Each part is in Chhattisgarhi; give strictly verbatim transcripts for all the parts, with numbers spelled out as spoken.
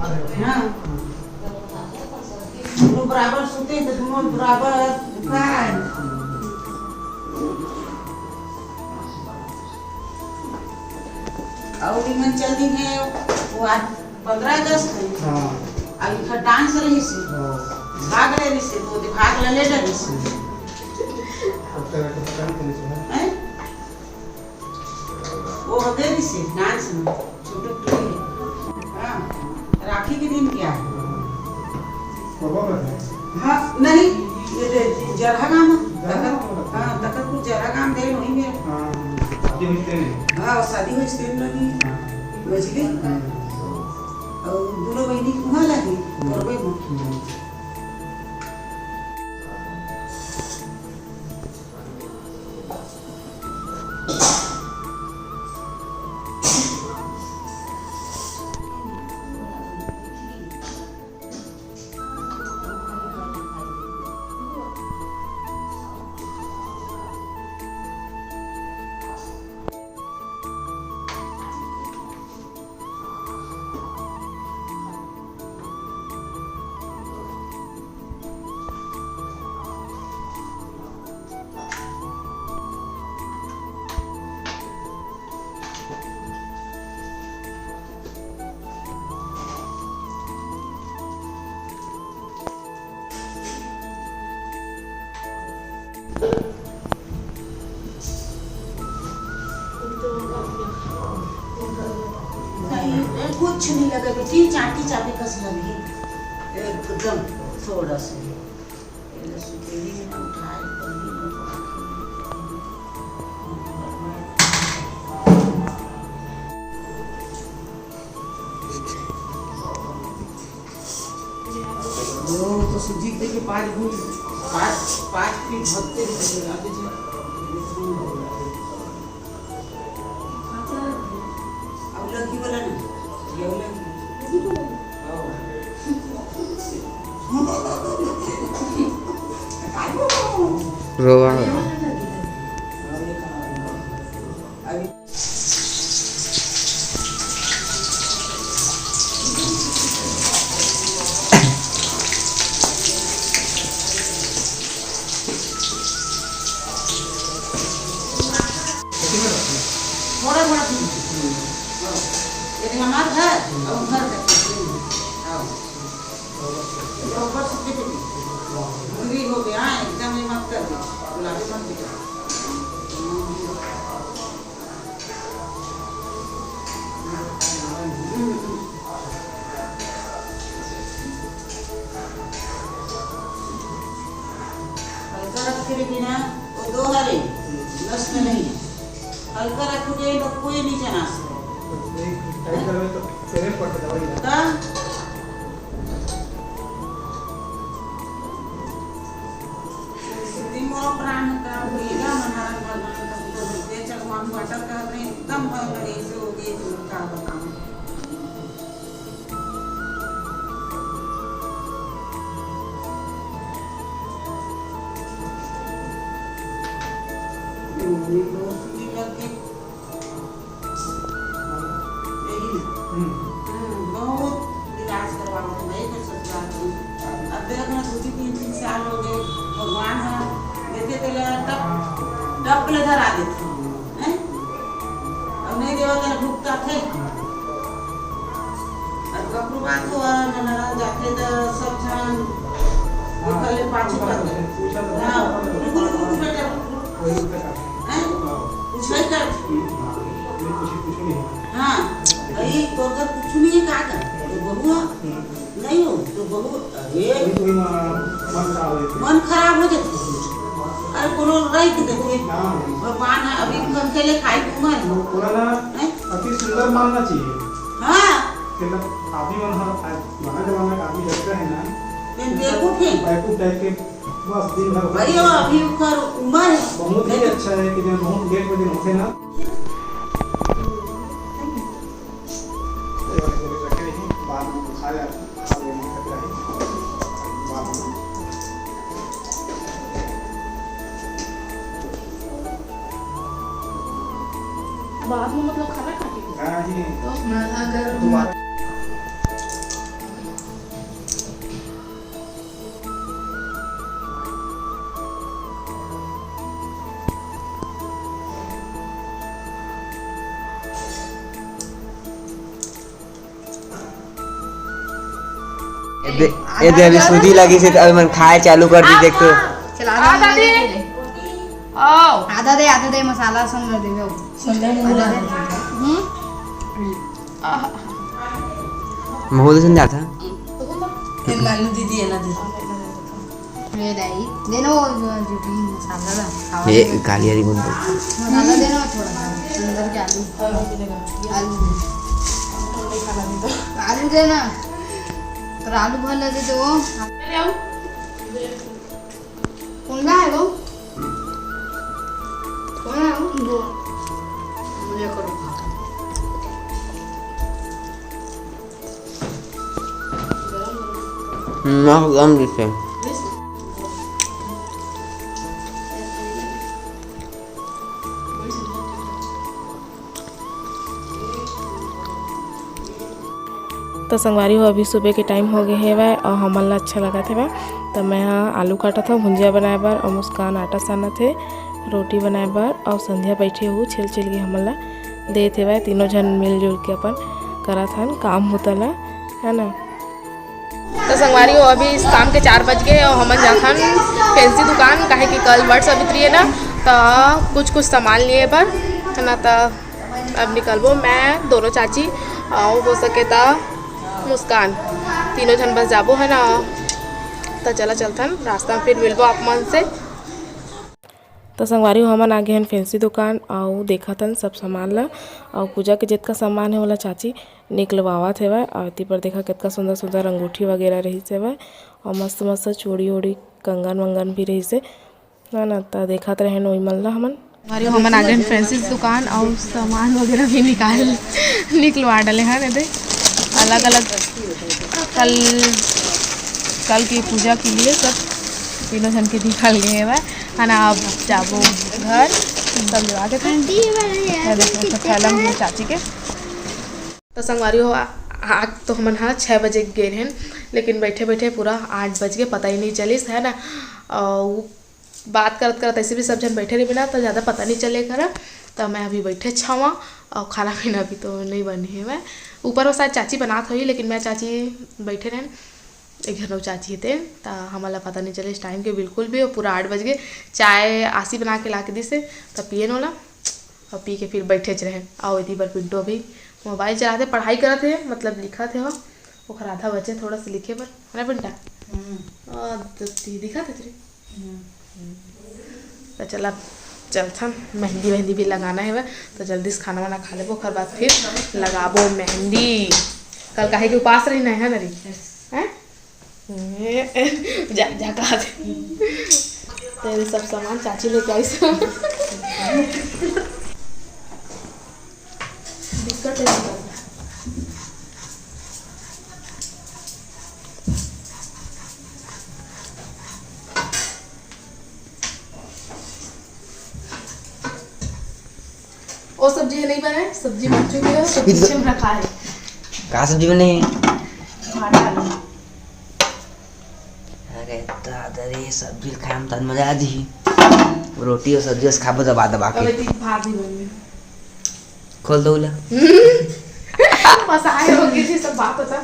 हाँ। दुनों बराबर सुते तो दुनों बराबर खाए। अउ इमन चल दी है, वो आज पंद्रह अगस्त है। हाँ। अब इनका डांस रही से, हाँ। भाग ले रही से, तो ओदे भाग ले ले रही से। अब तक तो पता नहीं चली से, हाँ। हैं? वो हो गए रही से डांस में, छोटे टुरी है। हाँ, राखी के दिन क्या है? कोबा में है? हाँ, नहीं, ये दे, जरहा गांव में। जरहा गांव में? तखत-, हाँ, तखतपुर जरहा गांव दे, वहीं में। हाँ, शादी हुई तेरे? हाँ, शादी हुई तेरे लगी। हाँ। मझली? हाँ। अउ दुनो बहिनी कुहाँ लगी, हम्म। कोरबे में। हम्म। नहीं, कुछ नहीं लगा बेटी, चाटी चाटी कस लगी एकदम, थोड़ा सा। वो तो सुजीत दे के पाँच गुण, पाँच, पाँच फीट भक्ति में लगा दीजिए। अब लड़की वाला ना, ये वाला। रोवा। थोड़ा थोड़ा पीस। हाँ। ये हमार घर और घर का। हाँ। ऊपर से पीस दे। पूरी हो गया, हाँ, एकदम ये मत कर दे। गुलाबी मत दे। हल्का रखे रे बिना, वो दो हरे, नस में नहीं है। हल्का रखोगे तो कोई नहीं जना सकता। टाइट करवे तो तेरे पट दवाई ना। का? श्री मोर प्राण का भैया, मन हरण भगवान का पुत्र भगवान वाटर का एकदम भय लगे से हो गए, तो का बताऊं। यही ना। हम्म। हम्म, बहुत इलाज करवावत है भाई, तो ससुराल में। अब देख ना, दो तीन, तीन, तीन साल हो गए, भगवान है, देते तेला टप, टप ले धरा देते हैं। अब नहीं देवा तेला भुगता थे। अब कपड़ू बात हो, ननरा जाते तो सब झन हाँ, निकले पाछू हाँ, पाछू। पूछा तो हाँ, था। रुको, रुको, रुको बेटा, रुको। वही तो था। हैं? हाँ। पूछे कर। हम्म, हाँ, ये कुछ, कुछ नहीं। हाँ, भाई, तो अगर कुछ नहीं है, का कर? तो बहू है। हम्म। नहीं हो, तो बहू, अरे। वही, वही मन, मन खराब हो जाती। मन खराब हो जाती। अरे, कोनो राई के देखे। हाँ। भगवान है, अभी उनका अकेले खाई के उम्र है। वो पूरा ना हैं? अति सुंदर मानना चाहिए। हाँ। मतलब, आदमी मन हर, आज पुराना जमाना का आदमी जब का है ना, ये बेवकूफ है। बेवकूफ टाइप के, बस दिन भर भाई, वो अभी उनका उम्र है। बहुत ही लेकिन अच्छा है कि जो बहुत लेट में दिन होते ना। बाद में खाया, बाद में। बाद में मतलब खाना खा के? नहीं। तो अगर दोबारा। ए दे, ए दे, अभी सूजी लगी से अभी मन खाए चालू कर दी, देख तो। चला दे, आधा दे। आधा दे। आओ। आधा दे, आधा दे, मसाला संग दे दो। संग दे। आधा दे। हम्म? आहा। महू ले संग जाता। ये लालू दीदी है ना दीदी। ये दाई, दे ना वो जो, जो भी मसाला ला, खावा ये दे। काली वाली बोल दो। मसाला दे ना थोड़ा सा, अंदर के आलू। आलू दे। आलू दे ना। तो आलू भर ले दे तो वो। कौन सा है वो? कौन है वो? वो। मुझे करो। हम्म, मस्त गरम दिखे। तो संगवारी हो, अभी सुबह के टाइम हो गए हेवय और हमन ला अच्छा लगत हेवय। तो मैं हा आलू काटत हव भुंजिया बनाए बर और मुस्कान आटा सानत हे रोटी बनाए बर और संध्या बैठे हू छिल छिल के हमन ला देत हेवय। तीनों झन मिलजुल के अपन करत हन काम होता ला, है ना। तो संगवारी हो, अभी शाम के चार बज गए और हमन जाथन फैंसी दुकान, काहे कि कल वट सावित्री है ना, तो कुछ कुछ सामान लिए बर, है ना। तो अब निकलबो मैं, दोनों चाची, और हो सके तो मुस्कान, तीनों झन बस जाबो, है ना। तो चला चलथन, रास्ता में फिर मिलबो आप मन से। तो संगवारी हो, हमन आ गए हन फैंसी दुकान, अउ देखत हन सब सामान ला, अउ पूजा के जितका सामान है, ओला चाची निकलवावत हेवय। अउ एती पर देखा, कितना सुंदर सुंदर अंगूठी वगैरह रहिस हेवय, अउ मस्त मस्त चूड़ी उड़ी, कंगन वंगन भी रहिस हे, है ना। त देखत रहेन ओई मन ला हमन। संगवारी हो, हमन आ गए फैंसी दुकान, अउ सामान वगैरह भी निकाल निकलवा डाले हैं। दे, अलग अलग कल, कल की पूजा के लिए सब तीनों झन के निकाल गए हेवय, है ना। अब जाबो घर, सब जगा के आंटी, ये वाला यार, ये देखो, सब थैला मिले चाची के। तो संगवारी हो, आ-, आज तो हमन हा छः बजे गे रहेन, लेकिन बैठे बैठे पूरा आठ बज के पता ही नहीं चलिस, है ना। और बात करत करत ऐसे भी सब झन बैठे रहे बिना, तो ज़्यादा पता नहीं चले करा। तो मैं अभी बैठे छावा, और खाना पीना भी तो नहीं बने हेवय। ऊपर वो शायद चाची बनात होही, लेकिन मैं चाची बैठे रहेन, एक झन अउ चाची हे ते, त हमन ला पता नहीं चले इस टाइम के बिल्कुल भी। और पूरा आठ बज गए, चाय आसी बना के ला के दिस हे, त पियेन ओला, और पी के फिर बैठेच रहेन। अउ एती बर पिंटू अभी मोबाइल चलाते, पढ़ाई करत हे, मतलब लिखत हे वो, ओखर आधा बचे थोड़ा सा लिखे बर, है ना पिंटा? हम्म। और दस ती दिखत हे तेरे। हम्म। तो चला, चलथन, मेहंदी वेहंदी भी लगाना हेवय, तो जल्दी से खाना वाना खा लेबो, ओखर बाद फिर लगाबो मेहंदी। कल काहे कि उपास रही ना, है ना री? हैं? जा, जा, कहा दे। तेरे सब सामान चाची लेके आई सब। दिक्कत है। वो सब्जी है नहीं बनाए, सब्जी बन चुकी है, तो पीछे में रखा है। का सब्जी बने? भाटा आलू। अरे दादा रे, सब्जी खाए में तन मजा आ जी। रोटी और सब्जी बस खाबो दबा दबा के। अबे तीन भात भी बन गए। खोल दो ला। बस आए हो गए जी, सब बात होता।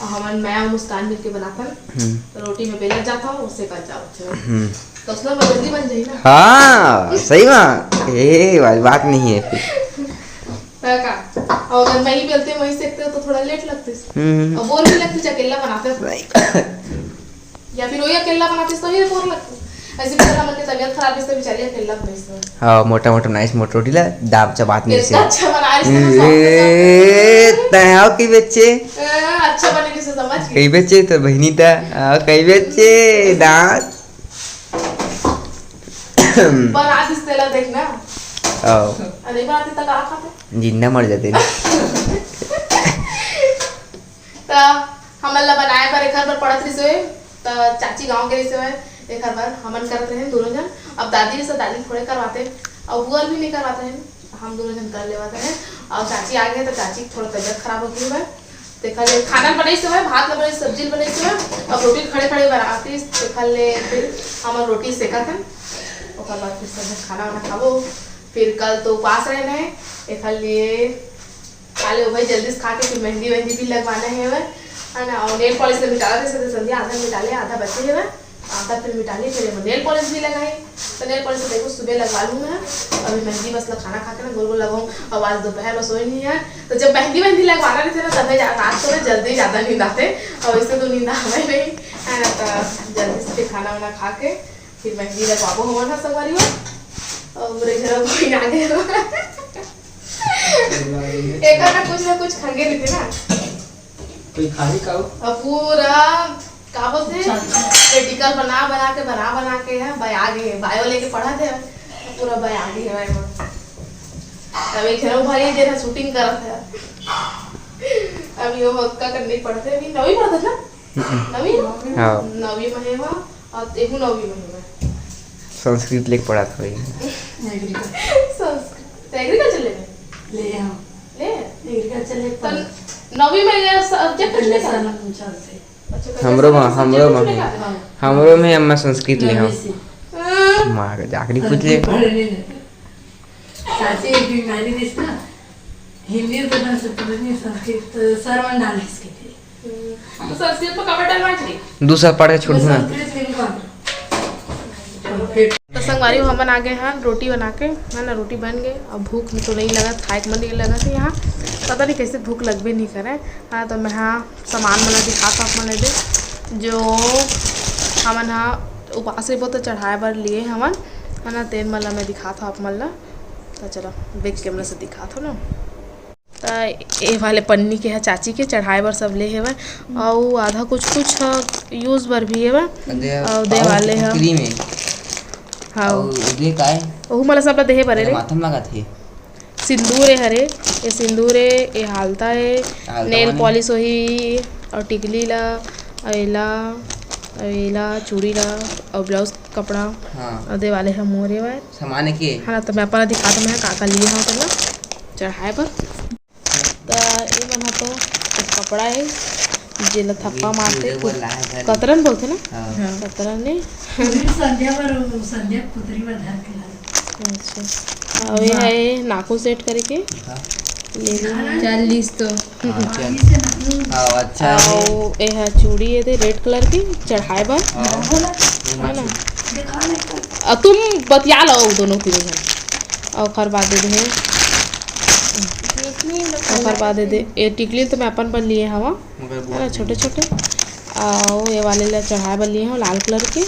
और हमन, मैं और मुस्कान मिलके बनाथन। हम्म। रोटी में बेलत जात हूँ, उससे कट जाओ। हम्म। तो उसमें जल्दी बन जाए ना। हाँ, सही बात। ए, वाली बात नहीं है फिर। तो का? और अगर मैं ही बेलते, मैं ही सेकते तो थोड़ा लेट लगते। हम्म। और बोर भी लगते, अकेला बनाते। नहीं। या फिर वही अकेला बनाते तो ही बोर लगते। ऐसे भी हमन के तबीयत खराब है, तो बेचारी अकेला बनाई। हाँ, मोटा मोटा नाइस मोटा रोटी ला, दाब चबात नहीं से। अच्छा बना रही है, ए, तय आओ की बच्चे। अच्छा बने किसे समझ गई। कई बच्चे तो बहिनी ता, आओ कई बच्चे, दांत। बना दिस तेला देखना। आओ। अरे बात तक आ खाते। जिंदा मर जाते ना। त हमन ला बनाए बर एखर बर पड़त रिहिस होय, त चाची गाँव गे रिहिस होय, एखर बर हमन करत रहेन दोनों जन। अब दादी से दादी थोड़े करवाते, अउ बुआ ल भी नहीं करवाते हैं, हम दोनों जन कर लेवत रहेन। अउ चाची आ गए, त चाची के थोड़ा तबीयत खराब हो गई है, तेखर ले खाना बनाइस होय, भात ला बनाइस, सब्जी ला बनाइस होय, अब रोटी खड़े खड़े बनातिस, तेखर ले फिर हमन रोटी सेकत हन, ओकर बाद फिर सब जन खाना वाना खाबो। फिर कल तो उपास रहना है, एखर लिए खा ले भाई, जल्दी से खा के फिर मेहंदी वेहंदी भी लगवाना है भाई। है ना, और नेल पॉलिश में मिटाला, जैसे तो संध्या आधा मिटाले, आधा बचे हवय, आधा फिर मिटाली, फिर एमा नेल पॉलिश भी लगाई। तो नेल पॉलिश तो देखो सुबह लगा लूँ मैं। अभी मेहंदी बस ला खाना खा के ना गोल गोल लगाऊँ। और आज दोपहर में सोई नहीं है, तो जब मेहंदी मेहंदी लगवाना रहिथे ना, तबे जा-, रात को ना जल्दी ज़्यादा नींद आथे, और इससे तो नींद आवे नहीं है ना। तो जल्दी से फिर खाना वाना खा के फिर मेहंदी लगवाबो हमन ह संगवारी हो। और मेरे घर कोई आ गया। एकर ना कुछ ना कुछ खंगे रहिथे ना। कोई खाही का हो? अब पूरा का बोलथे? अच्छा, अच्छा। Practical बना बना के, बना बना के है, बया गे, bio लेके पढ़त हे, पूरा बया गे है भाई। अब एक झन भाई जेन ह shooting करत हे। अब यो मक्का करनी पड़थे, अभी नवी पढ़त हे ना? हम्म। नवी? हाँ। नवी में हे वहाँ, और एहू नवी में हे वहाँ। संस्कृत लेके पढ़त होही। Agriculture। संस्कृत, तो agriculture ले ले? ले, हाँ। ले? Agriculture ले तो पढ़। नवी में ये subject कुछ नहीं पढ़ा? International चलथे। अच्छा, हमरो में, संस्कृत हमरो में कुछ नहीं हे। पढ़ा? हाँ। हमरो में अम्मा संस्कृत ले नवी हूँ। से। हाँ। माँ के जाकरी पूछ ले। पढ़ ले। चाची एक बीमारी दिस ना, हिंदी तो ना से पढ़नी, संस्कृत तो सर मन डाल दिस के थे। हम्म, तो संस्कृत में कब डालना चाहिए? दू साल पढ़ के छोड़ वो दूंगा। संस्कृत में नहीं पढ़। तो संगवारी हो, हमन आ गए हैं रोटी बना के, है ना, रोटी बन गए। अब भूख में तो नहीं लगा, खाए के मन नहीं लगा था यहाँ, पता नहीं कैसे भूख लगबे नहीं करे। हाँ, तो मैं हाँ सामान मन ला दिखात हव आप मन ला दे, जो हमन हा उपास रहिबो तो चढ़ाए बर लिए हमन, है ना, तेन मन ला मैं दिखात हव आप मन ला। तो चलो, back camera से दिखात हव ना। तो ए वाले पन्नी के ह चाची के चढ़ाए बर सब ले हेवय, अउ आधा कुछ कुछ ह use बर भी हेवय, अउ दे वाले ह cream हे। हाँ। अउ दे काय? ओहू मन ला सब ला देहे बर हे अरे रे। माथा म लगत हे। सिंदूर ए हरे, ए सिंदूर ए, ए हालता ए, आलता nail माने? Polish होही, अउ टिकली ला, अउ एला, अउ एला, चूड़ी ला, अउ blouse कपड़ा, हाँ। अउ दे वाले ह मोर ए वाय। सामान ए के? हाँ, तो मैं अपन दिखात हव, मैं का का लिए हव, तेला चढ़ाए बर। त ए मन ह तो कपड़ा ए, जेला थप्पा ये मारथे, पूरे वाला है घर। कतरन बोलथे ना? हाँ। हाँ। कतरन ए। पूरी संध्या बर, संध्या कुतरी बर धर के लाए। अच्छा। अउ ये है नाखून set करे के। हाँ। ले ली। चालीस तो। हाँ, चल। हाँ, अच्छा है। अउ ये है चूड़ी ए दे red colour के चढ़ाए बर। हाँ। है ना? अउ तुम बतिया लो दोनों तीनों झन। अउ ओखर बाद दे दे। ओकर बाद दे, ए टिकली तो मैं अपन बर लिए हवा, मगर है ना, बहुत छोटे छोटे। अउ ये वाले ला चढ़ाए बर लिए हव लाल colour के,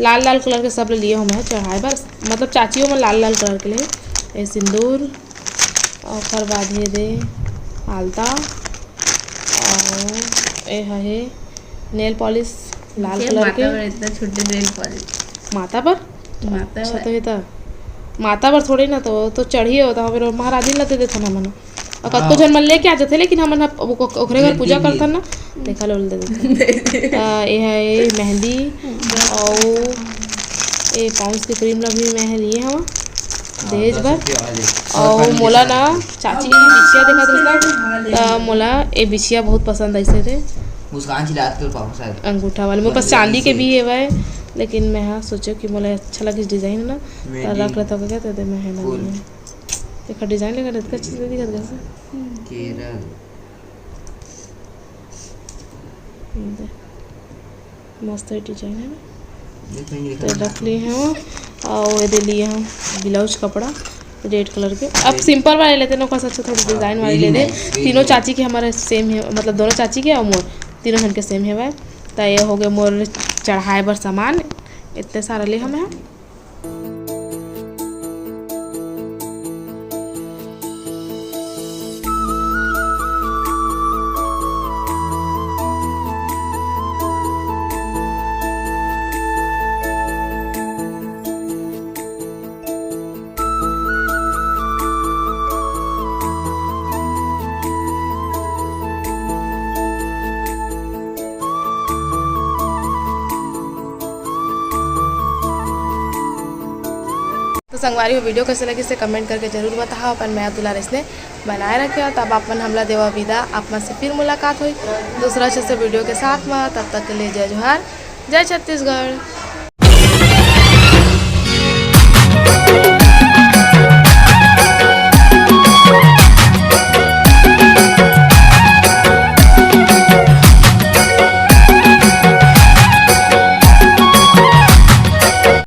लाल लाल colour के सब ला लिए हव मैं चढ़ाए बर, मतलब चाचियो में लाल लाल colour के लिए। ए सिंदूर, ओकर बाद ये दे आलता, अउ ए हे nail polish लाल ये colour के। माता बर इतना छोटे nail polish। माता बर? माता अच्छा, बर। तो ये तो माता बर थोड़ी ना, तो, तो चढ़ी हो, तो फिर महारानी ला दे देथन हमन। अउ कतको हाँ। झन मन लेके आ जाथे, लेकिन हमन ह ओ-, ओ-, ओकरे घर पूजा करथन ना, देखा लो, दे देथन। आ, ये है, ये मेहंदी, अउ ये पाउंड्स के cream ला भी मैं ह लिए हवा, हाँ, दहेज बर। अउ मोला ना, चाची बिछिया देखत रहिस ना, त मोला ए बिछिया बहुत पसंद आइस हे। मुस्कान चिल्लात कर पाहू शायद। अंगूठा वाले। मोर पास चांदी के भी हेवय, लेकिन मैं हा सोचेंव कि मोला अच्छा लगिस design ना, त रख लेथंव कहिके, त दे मैं हा ना लिए। तेखर design लेकर अतका अच्छा दिखत हे। केरल। दे। मस्त हे design, हे ना? तो रख लिए हव, अउ ये दे लिए हव blouse कपड़ा red colour के। अब simple वाले लेते ना, ओकर से अच्छा थोड़ा design वाले ले दे। तीनों चाची के हमारा same हे, मतलब दोनों चाची के अउ मोर, तीनों झन के same हेवय। त ये हो गे मोर चढ़ाए बर सामान, इतने सारा ले हव मैं। तो संगवारी हो, video कैसे लगिस हे comment करके जरूर बताहव। अपन मया दुलार अइसने बनाए रखिहव। तब आप मन हमला देवा विदा, आप मन से फिर मुलाकात होही दूसरा अच्छे से video के साथ में। तब तक के लिए जय जोहार, जय छत्तीसगढ़।